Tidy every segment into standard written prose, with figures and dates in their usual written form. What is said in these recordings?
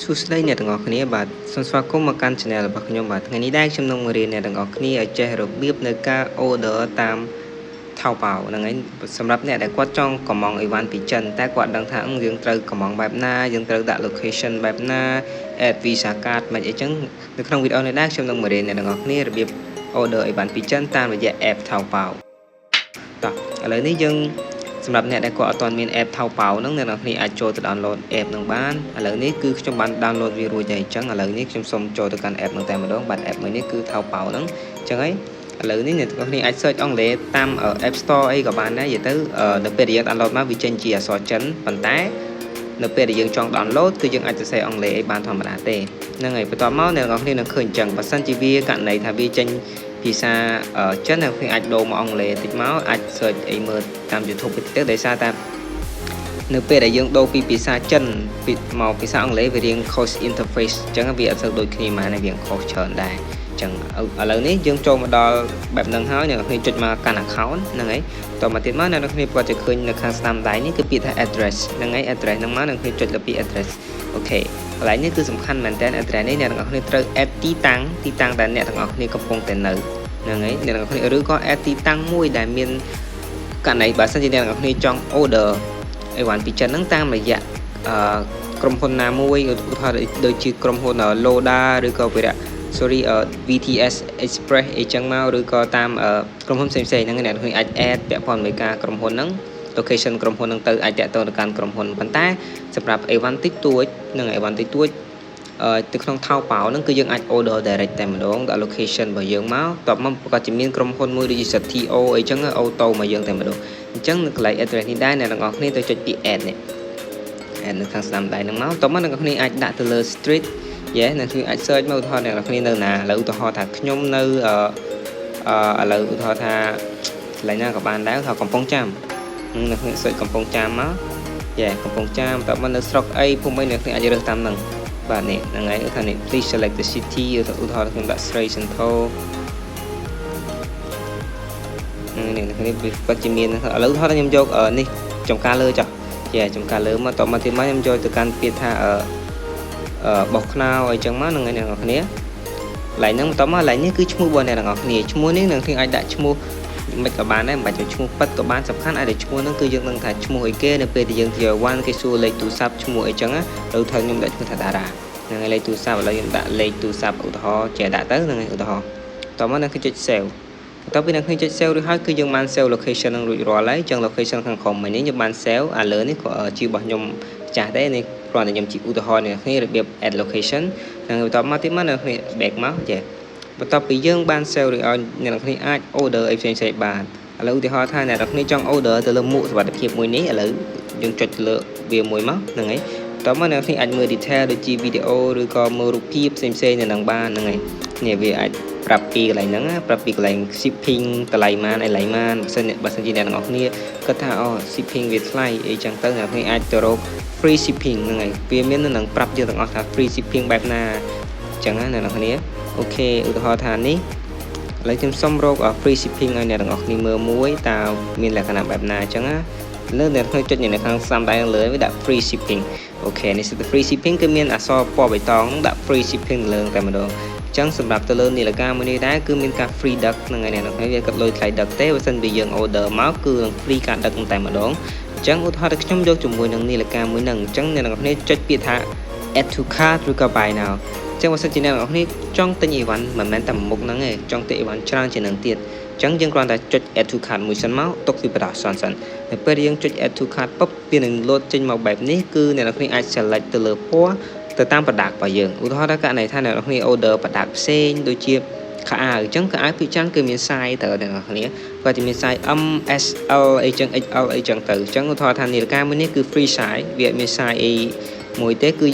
សួស្តីអ្នកទាំងអស់គ្នាបាទសូមស្វាគមន៍មកកាន់ Channel របស់ខ្ញុំបាទថ្ងៃនេះដែរខ្ញុំនឹងបង្រៀនអ្នកទាំងអស់គ្នាឲ្យចេះរបៀបនៅការ order តាម Taobao ហ្នឹងហើយសម្រាប់អ្នកដែលគាត់ចង់កម្ម៉ង់អីវ៉ាន់ពីចិនតែគាត់ដឹងថាយើងត្រូវកម្ម៉ង់បែបណាយើងត្រូវដាក់ location បែបណា add Visa card មិនអីចឹងនៅក្នុងវីដេអូនេះដែរខ្ញុំនឹងបង្រៀនអ្នកទាំងអស់គ្នារបៀប order អីវ៉ាន់ពីចិនតាមរយៈ app Taobao តោះឥឡូវនេះយើងសម្រាប់អ្នកដែលគាត់អត់ទាន់មាន app Taobao ហ្នឹងអ្នកនរគ្នាអាចចូលទៅ download app ហ្នឹងបានឥឡូវនេះគឺខ្ញុំបាន download វារួចហើយអញ្ចឹងឥឡូវនេះខ្ញុំសូមចូលទៅកាន់ app ហ្នឹងតែម្ដងបាទ app មួយនេះគឺ Taobao ហ្នឹងអញ្ចឹងហើយឥឡូវនេះអ្នកទាំងអស់គ្នាអាច search អង់គ្លេសតាម App Store អីក៏បានដែរនិយាយទៅនៅពេលដែលយើង download មកវាចេញជាអក្សរចិនប៉ុន្តែនៅពេលដែលយើងចង់ download គឺយើងអាចសរសេរអង់គ្លេសអីបានធម្មតាទេហ្នឹងហើយបន្ទាប់មកអ្នកទាំងអស់គ្នានឹងឃើញអញ្ចឹងបើសិនជាវាករណីថាវាចេញភាសាចិនអ្នកគ្នាអាចដូរមកអង់គ្លេសតិចមកអាច search អីមើលតាម YouTube ទៅដោយសារតែនៅពេលដែលយើងដូរពីភាសាចិនពីមកភាសាអង់គ្លេសវារៀងខុស interface អញ្ចឹងវាអត់សូវដូចគ្នាមកវាខុសច្រើនដែរអញ្ចឹងឥឡូវនេះយើងចូលមកដល់បែបហ្នឹងហើយអ្នកនរគ្នាចុចមកកាន់ account ហ្នឹងហើយតមកទៀតមកអ្នកនរគ្នាគាត់จะឃើញនៅខាងស្ដាំដៃនេះគឺពាក្យថា address ហ្នឹងហើយ address ហ្នឹងមកអ្នកគ្នាចុចលើពាក្យ address OK កន្លែងនេះគឺសំខាន់មែនតើ address នេះអ្នកទាំងអស់គ្នាត្រូវ add ទីតាំងទីតាំងដែលអ្នកទាំងអស់គ្នាកំពុងតែនៅហ្នឹងហើយអ្នកទាំងអស់គ្នាឬក៏ add ទីតាំងមួយដែលមានករណីបើសិនជាអ្នកទាំងអស់គ្នាចង់ order អីវ៉ាន់ពីចិនហ្នឹងតាមរយៈអឺក្រុមហ៊ុនណាមួយឧទាហរណ៍ដូចជាក្រុមហ៊ុន Loda ឬក៏វីរៈ sorry VTS Express អីចឹងមកឬក៏តាមក្រុមហ៊ុនផ្សេងៗហ្នឹងអ្នកទាំងអាច add ពាក់ព័ន្ធមួយការក្រុមហ៊ុនហ្នឹង location ក្រុមហ៊ុនហ្នឹងទៅអាចតាក់ទងទៅកាន់ក្រុមហ៊ុនប៉ុន្តែសម្រាប់អីវ៉ាន់តិចតួចនិងអីវ៉ាន់តិចតួចទៅក្នុង Taobao ហ្នឹងគឺយើងអាច order direct តែម្ដងដល់ location របស់យើងមកតបមកប្រកាសជាមានក្រុមហ៊ុនមួយដូចជា ZTO អីចឹង auto មកយើងតែម្ដងអញ្ចឹងនៅកន្លែង address នេះដែរអ្នកទាំងអស់គ្នាទៅចុចពី add នេះ add នៅខាងស្ដាំដៃហ្នឹងមកតបមកអ្នកទាំងអស់គ្នាអាចដាក់ទៅលើ street យេអ្នកគ្នាអាច search មកឧទាហរណ៍អ្នកគ្នានៅណាឥឡូវឧទាហរណ៍ថាខ្ញុំនៅអឺអឺឥឡូវឧទាហរណ៍ថាកន្លែងណាក៏បានដែរថាកំពង់ចាមអ្នកគ្នា search កំពង់ចាមមកយេកំពង់ចាមតើមកនៅស្រុកអីភូមិអីអ្នកគ្នាអាចរើសតាមហ្នឹងបាទនេះហ្នឹងហើយឧទាហរណ៍នេះ please select the city ឧទាហរណ៍ខ្ញុំដាក់ស្រីសន្ធរនេះនេះវាពិតជាមានឥឡូវឧទាហរណ៍ខ្ញុំយកនេះចំការលើចុះជាចំការលើមកតមកទៀតមកខ្ញុំយកទៅកាន់ពាក្យថាអឺបោះខ្នោអីចឹងមកហ្នឹងហើយអ្នកនរគ្នាកន្លែងហ្នឹងបន្តមកកន្លែងនេះគឺឈ្មោះរបស់អ្នកទាំងអស់គ្នាឈ្មោះនេះអ្នកគ្នាអាចដាក់ឈ្មោះមិនក៏បានដែរមិនបាច់ឲ្យឈ្មោះពិតក៏បានសំខាន់ឲ្យតែឈ្មោះហ្នឹងគឺយើងដឹងថាឈ្មោះអីគេនៅពេលដែលយើងទៅវ៉ាន់គេសួរលេខទូរស័ព្ទឈ្មោះអីចឹងណាឬថាខ្ញុំដាក់ឈ្មោះថាតារាហ្នឹងហើយលេខទូរស័ព្ទឥឡូវខ្ញុំដាក់លេខទូរស័ព្ទឧទាហរណ៍ចេះដាក់ទៅហ្នឹងហើយឧទាហរណ៍តមកនឹងគឺចុច save បន្ទាប់ពីអ្នកគ្នាចុច save រួចហើយគឺយើងបាន save location នឹងរួចរាល់ហើយចឹង location ខាងក្រោមមិញនេះយើងបាន save អាលើនេះក៏ជារបស់ខ្ញុំចាស់ទេនេះគ្រាន់តែខ្ញុំជាឧទាហរណ៍អ្នកគ្នារបៀប add location និងបន្ទាប់មកទៀតមកអ្នកគ្នា back មកចេះបន្ទាប់ពីយើងបាន save រួចឲ្យអ្នកគ្នាអាច order អីផ្សេងៗបានឥឡូវឧទាហរណ៍ថាអ្នកគ្នាចង់ order ទៅលើមួកសុវត្ថិភាពមួយនេះឥឡូវយើងចុចទៅលើវាមួយមកហ្នឹងហើយតោះមកអ្នកគ្នាអាចមើល detail ដូចជាវីដេអូឬក៏មើលរូបភាពផ្សេងៗនៅនឹងបានហ្នឹងហើយនេះវាអាចប្រាប់ពីកន្លែងហ្នឹងប្រាប់ពីកន្លែង shipping តម្លៃម៉ានអីឡៃម៉ានបើសិនជាអ្នកទាំងអស់គ្នាគិតថាអូ shipping វាថ្លៃអីចឹងទៅអ្នកគ្នាអាចទៅរក free shipping ហ្នឹងហើយវាមាននៅនឹងប្រាប់យើងទាំងអស់ថា free shipping បែបណាចឹងណាអ្នកទាំងគ្នាOK ឧទាហរណ៍ថានេះឥឡូវខ្ញុំសុំរក free shipping ឲ្យអ្នកទាំងអស់គ្នាមើលមួយតើមានលក្ខណៈបែបណាអញ្ចឹងណាលើអ្នកគ្នាចុចនៅខាងស្ដាំដៃលើវាដាក់ free shipping OK នេះគឺ free shipping គឺមានអក្សរពណ៌បៃតងដាក់ free shipping លើតែម្ដងចឹងសម្រាប់ទៅលើនាឡិកាមួយនេះដែរគឺមានការ free ដឹកហ្នឹងហើយអ្នកនរគ្នាវាគិតលុយថ្លៃដឹកទេបើសិនជាយើង order មកគឺនឹង free ការដឹកតែម្ដងអញ្ចឹងឧទាហរណ៍ខ្ញុំយកជាមួយនឹងនាឡិកាមួយហ្នឹងអញ្ចឹងអ្នកនរគ្នាចុចពាក្យថា add to cart ឬក៏ buy now អញ្ចឹងបើសិនជាអ្នកនរគ្នាចង់ទិញអីវ៉ាន់មិនមែនតែមួយមុខហ្នឹងទេចង់ទិញអីវ៉ាន់ច្រើនជាងនឹងទៀតអញ្ចឹងយើងគ្រាន់តែចុច add to cart មួយសិនមកទុកវាបណ្ដោះអាសន្នសិននៅពេលយើងចុច add to cart ពុបវានឹងលោតចេញមកបែបនេះគឺអ្នកនរគ្នាអាច select ទៅលើពណ៌ទៅតាម product របស់យើងឧទាហរណ៍ថាករណីថាអ្នកនរគ្នា order product ផ្សេងដូចជាខោអាវអញ្ចឹងខោអាវពីច្រើនគឺមាន size ទៅអ្នកនរគ្នាគាត់จะមាន size M S L អីចឹង XL អីចឹងទៅអញ្ចឹងឧទាហរណ៍ថានាឡិកាមួយនេះគឺ free size វាអត់មាន size អីមួយទេគឺ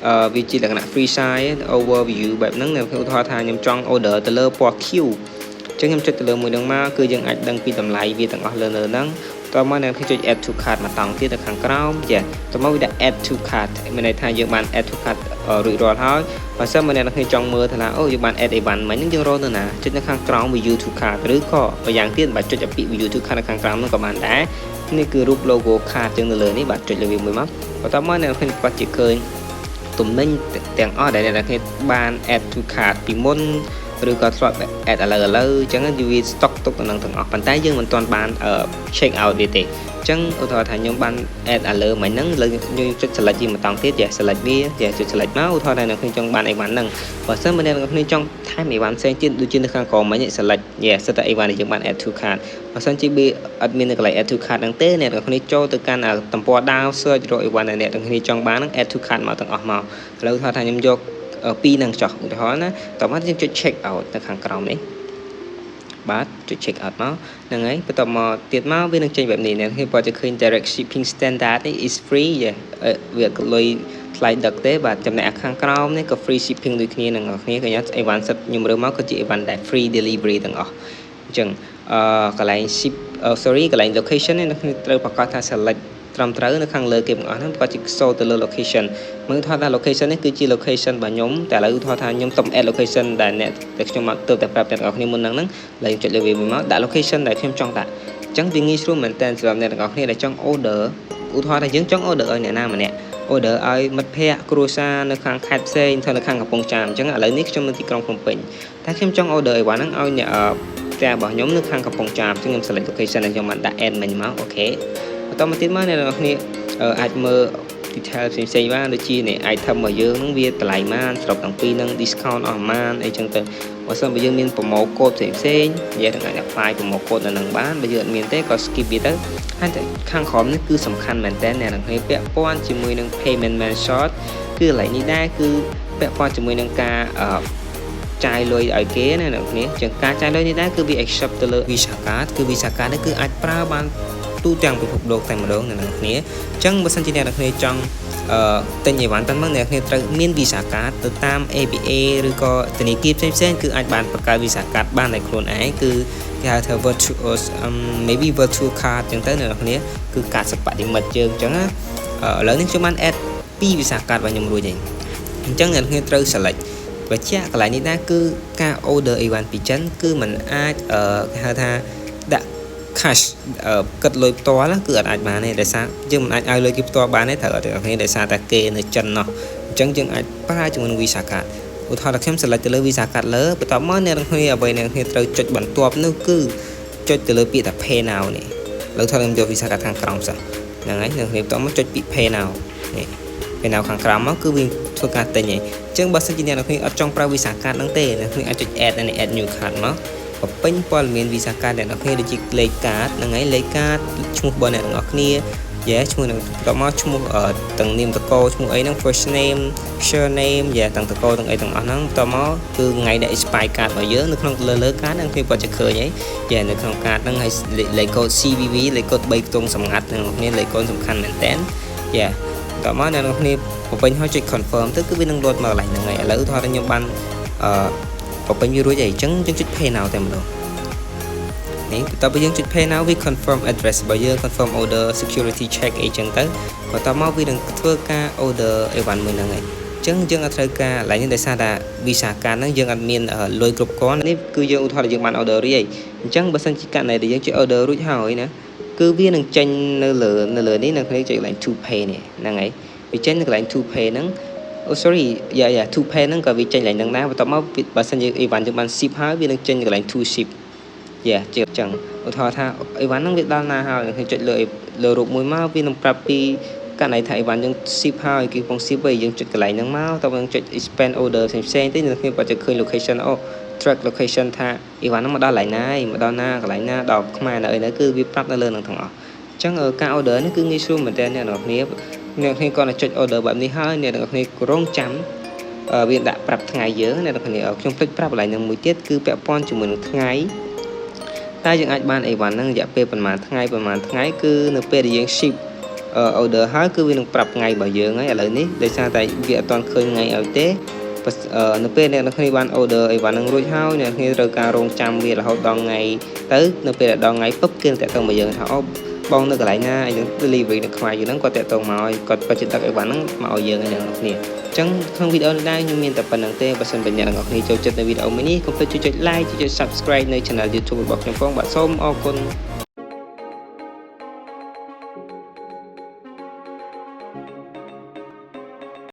អឺវាជាលក្ខណៈ free size overview បែបហ្នឹងឧទាហរណ៍ថាខ្ញុំចង់ order ទៅលើពណ៌ Q អញ្ចឹងខ្ញុំចុចទៅលើមួយហ្នឹងមកគឺយើងអាចដឹងពីតម្លៃវាទាំងអស់លើលើហ្នឹងតមកអ្នកខ្ញុំចុច add to cart មកតង់ទៀតនៅខាងក្រោមចាតមកវាដាក់ add to cart មានន័យថាយើងបាន add to cart រួចរាល់ហើយបើសិនមកអ្នកនរចង់មើលថាអូយើងបាន add អីវ៉ាន់មិញហ្នឹងយើងរកនៅណាចុចនៅខាងក្រោម view to cart ឬក៏ម្យ៉ាងទៀតបើចុចឲ្យពាក្យ view to cart នៅខាងក្រោមហ្នឹងក៏បានដែរនេះគឺរូប logo cart ចឹងនៅលើនេះបាទចុចលើវាមួយមកបន្ទាប់មកអ្នកនរគាត់ជាឃើញ ទំនិញទាំងអស់ដែលអ្នកនរគ្នាបាន add to cart ពីមុនឬក៏ធ្លាប់ add ឥឡូវឥឡូវអញ្ចឹងវា stock ទុកនៅនឹងទាំងអស់ប៉ុន្តែយើងមិនទាន់បាន check out វាទេអញ្ចឹងឧទាហរណ៍ថាខ្ញុំបាន add ឥឡូវមិញហ្នឹងលើខ្ញុំចុច select វាម្ដងទៀតយ៉ា select វាយ៉ាចុច select មកឧទាហរណ៍ថាអ្នកគ្នាចង់បានអីវ៉ាន់ហ្នឹងបើសិនបើអ្នកគ្នាចង់ថែមអីវ៉ាន់ផ្សេងទៀតដូចជានៅខាងក្រោមមិញ select យ៉ាសិតតែអីវ៉ាន់ដែលយើងបាន add to cart បើសិនជាវាអត់មាននៅកន្លែង add to cart ហ្នឹងទេអ្នកទាំងគ្នាចូលទៅកាន់ទំព័រដាវ search រកអីវ៉ាន់ដែលអ្នកទាំងគ្នាចង់បានហ្នឹង add to cart មកទាំងអស់មកឥឡូវថាខ្ញុំយកពីរហ្នឹងចោះឧទាហរណ៍ណាតោះមកយើងចុច check out នៅខាងក្រោមនេះបាទចុច check out មកហ្នឹងហើយបន្ទាប់មកទៀតមកវានឹងចេញបែបនេះអ្នកគ្នាគាត់จะឃើញ direct shipping standard នេះ is free វាអត់លុយថ្លៃដឹកទេបាទចំណែកខាងក្រោមនេះក៏ free shipping ដូចគ្នានឹងអ្នកគ្នាឃើញអត់អីវ៉ាន់សិតខ្ញុំរើមកគឺជាអីវ៉ាន់ដែល free delivery ទាំងអស់អញ្ចឹងអឺកន្លែង ship sorry កន្លែង location នេះអ្នកគ្នាត្រូវប្រកាសថា select ត្រឹមត្រូវនៅខាងលើគេទាំងអស់ហ្នឹងគាត់ជាសូទៅលើ location មើលថា location នេះគឺជា location របស់ខ្ញុំតែឥឡូវថតថាខ្ញុំសុំ add location ដែលអ្នកដែលខ្ញុំមកទើបតែប្រាប់អ្នកទាំងអស់គ្នាមុនហ្នឹងហ្នឹងឥឡូវចុចលើវាមួយមកដាក់ location ដែលខ្ញុំចង់ដាក់អញ្ចឹងវាងាយស្រួលមែនតើសម្រាប់អ្នកទាំងអស់គ្នាដែលចង់ order ឧទាហរណ៍ថាយើងចង់ order ឲ្យអ្នកណាម្នាក់ order ឲ្យមិត្តភ័ក្តិគ្រួសារនៅខាងខេត្តផ្សេងទៅនៅខាងកំពង់ចាមអញ្ចឹងឥឡូវនេះខ្ញុំនៅទីក្រុងភ្នំពេញតែខ្ញុំចង់ order អីវ៉ាន់ហ្នឹងឲ្យអ្នកផ្ទះរបស់ខ្ញុំនៅខាងកំពង់ចាមអញ្ចឹងខ្ញុំ select location ដែលខ្ញុំបានដាក់ add មិញមក OK បន្តមកទៀតមកអ្នកនរគ្នាអាចមើល detail ផ្សេងៗបានដូចជានេះ item របស់យើងហ្នឹងវាតម្លៃប៉ុន្មានសរុបទាំងពីរហ្នឹង discount អស់ប៉ុន្មានអីចឹងទៅបើសិនបើយើងមាន promo code ផ្សេងផ្សេងនិយាយទាំងអាច apply promo code នៅនឹងបានបើយើងអត់មានទេក៏ skip វាទៅហើយតែខាងក្រោមនេះគឺសំខាន់មែនតើអ្នកនរគ្នាពាក់ព័ន្ធជាមួយនឹង payment method គឺកន្លែងនេះដែរគឺពាក់ព័ន្ធជាមួយនឹងការចាយលុយឲ្យគេណាអ្នកគ្នាចឹងការចាយលុយនេះដែរគឺវា accept ទៅលើ Visa card គឺ Visa card នេះគឺអាចប្រើបានទូទាំងពិភពលោកតែម្ដងអ្នកនរគ្នាអញ្ចឹងបើសិនជាអ្នកនរគ្នាចង់អឺទិញអីវ៉ាន់ប៉ុណ្ណឹងអ្នកគ្នាត្រូវមាន Visa card ទៅតាម ABA ឬក៏ធនាគារផ្សេងៗគឺអាចបានបង្កើត Visa card បានដោយខ្លួនឯងគឺគេហៅថា virtual maybe virtual card អញ្ចឹងទៅអ្នកនរគ្នាគឺកាតសិប្បនិមិត្តយើងអញ្ចឹងណាឥឡូវនេះខ្ញុំបាន add ពីរ Visa card របស់ខ្ញុំរួចហើយអញ្ចឹងអ្នកនរគ្នាត្រូវ select បញ្ជាក់កន្លែងនេះដែរគឺការ order អីវ៉ាន់ពីចិនគឺมันអាចគេហៅថាដាក់ cash គិតលុយផ្ទាល់គឺអត់អាចបានទេដោយសារយើងមិនអាចឲ្យលុយគេផ្ទាល់បានទេត្រូវអត់ទេគ្នាដោយសារតែគេនៅចិនណោះអញ្ចឹងយើងអាចប្រើជាមួយនឹង Visa card ឧទាហរណ៍ថាខ្ញុំ select ទៅលើ Visa card លើបន្ទាប់មកអ្នកទាំងគ្នាអ្វីអ្នកគ្នាត្រូវចុចបន្ទាប់នោះគឺចុចទៅលើពាក្យថា pay now នេះឥឡូវថាខ្ញុំយក Visa card ខាងក្រោមសោះហ្នឹងហើយអ្នកគ្នាបន្ទាប់មកចុចពាក្យ pay now នេះ pay now ខាងក្រោមមកគឺវាធ្វើការទិញហើយអញ្ចឹងបើសិនជាអ្នកទាំងគ្នាអត់ចង់ប្រើ Visa card ហ្នឹងទេអ្នកគ្នាអាចចុច add នេះ add new card មកបំពេញព័ត៌មាន Visa card អ្នកនរគ្នាដូចជាលេខកាតហ្នឹងហើយលេខកាតឈ្មោះរបស់អ្នកទាំងអស់គ្នាយេឈ្មោះនឹងបន្ទាប់មកឈ្មោះទាំងនាមតកោឈ្មោះអីហ្នឹង first name surname យេទាំងតកោទាំងអីទាំងអស់ហ្នឹងបន្ទាប់មកគឺថ្ងៃដែល expire card របស់យើងនៅក្នុងលើលើកាតហ្នឹងគេគាត់จะឃើញហើយយេនៅក្នុងកាតហ្នឹងហើយលេខកូដ CVV លេខកូដ3ខ្ទង់សម្ងាត់អ្នកនរគ្នាលេខកូដសំខាន់មែនតើយេបន្ទាប់មកអ្នកនរគ្នាបំពេញហើយចុច confirm ទៅគឺវានឹងលោតមកកន្លែងហ្នឹងហើយឥឡូវឧទាហរណ៍ខ្ញុំបានអឺបំពេញវារួចហើយអញ្ចឹងយើងចុច pay now តែម្ដងនេះបន្ទាប់ពីយើងចុច pay now វា confirm address របស់យើង confirm order security check អីចឹងទៅបន្ទាប់មកវានឹងធ្វើការ order អីវ៉ាន់មួយហ្នឹងហើយអញ្ចឹងយើងអត់ត្រូវការកន្លែងនេះដោយសារតែ Visa card ហ្នឹងយើងអត់មានលុយគ្រប់គ្រាន់នេះគឺយើងឧទាហរណ៍យើងបាន order រួចហើយអញ្ចឹងបើសិនជាករណីដែលយើងចុច order រួចហើយណាគឺវានឹងចេញនៅលើនេះនៅគ្នាចុចកន្លែង to pay នេះហ្នឹងហើយវាចេញនៅកន្លែង to pay ហ្នឹងអូ sorry យ៉ាយ៉ា to pay ហ្នឹងក៏វាចេញកន្លែងហ្នឹងដែរបន្ទាប់មកបើសិនជាអីវ៉ាន់យើងបាន ship ហើយវានឹងចេញកន្លែង to ship យ៉ាជាចឹងឧទាហរណ៍ថាអីវ៉ាន់ហ្នឹងវាដល់ណាហើយខ្ញុំចុចលើលើរូបមួយមកវានឹងប្រាប់ពីករណីថាអីវ៉ាន់យើង ship ហើយគេកំពុង ship វិញយើងចុចកន្លែងហ្នឹងមកតើយើងចុច expand order ផ្សេងផ្សេងទៅអ្នកគ្នាគាត់จะឃើញ location អូ track location ថាអីវ៉ាន់ហ្នឹងមកដល់កន្លែងណាឯងមកដល់ណាកន្លែងណាដល់ខ្មែរនៅអីនៅគឺវាប្រាប់នៅលើហ្នឹងទាំងអស់អញ្ចឹងការ order នេះគឺងាយស្រួលមែនទែនអ្នកនរគ្នាអ្នកគ្នាគាត់តែចុច order បែបនេះហើយអ្នកនរគ្នារងចាំវាដាក់ប្រាប់ថ្ងៃយើងអ្នកនរគ្នាខ្ញុំភ្លេចប្រាប់កន្លែងហ្នឹងមួយទៀតគឺពាក់ព័ន្ធជាមួយនឹងថ្ងៃតើយើងអាចបានអីវ៉ាន់ហ្នឹងរយៈពេលប្រហែលថ្ងៃប្រហែលថ្ងៃគឺនៅពេលដែលយើង ship order ហើយគឺវានឹងប្រាប់ថ្ងៃរបស់យើងហើយឥឡូវនេះដោយសារតែវាអត់ទាន់ឃើញថ្ងៃឲ្យទេនៅពេលអ្នកនរគ្នាបាន order អីវ៉ាន់នឹងរួចហើយអ្នកគ្នាត្រូវការរងចាំវារហូតដល់ថ្ងៃទៅនៅពេលដែលដល់ថ្ងៃពឹបគេនឹងតាក់ទងមកយើងថាអូបងនៅកន្លែងណាអីហ្នឹង delivery នៅខ្មែរយើងហ្នឹងគាត់តាក់ទងមកឲ្យគាត់គាត់ចិត្តដឹកអីវ៉ាន់ហ្នឹងមកឲ្យយើងអ្នកនរគ្នាអញ្ចឹងក្នុងវីដេអូនេះដែរខ្ញុំមានតែប៉ុណ្្នឹងទេបើសិនបើអ្នកទាំងអស់គ្នាចូលចិត្តនៅវីដេអូមួយនេះកុំភ្លេចជួយចុច like ជួយចុច subscribe នៅ channel YouTube របស់ខ្ញុំផងបាទសូមអរគុណ។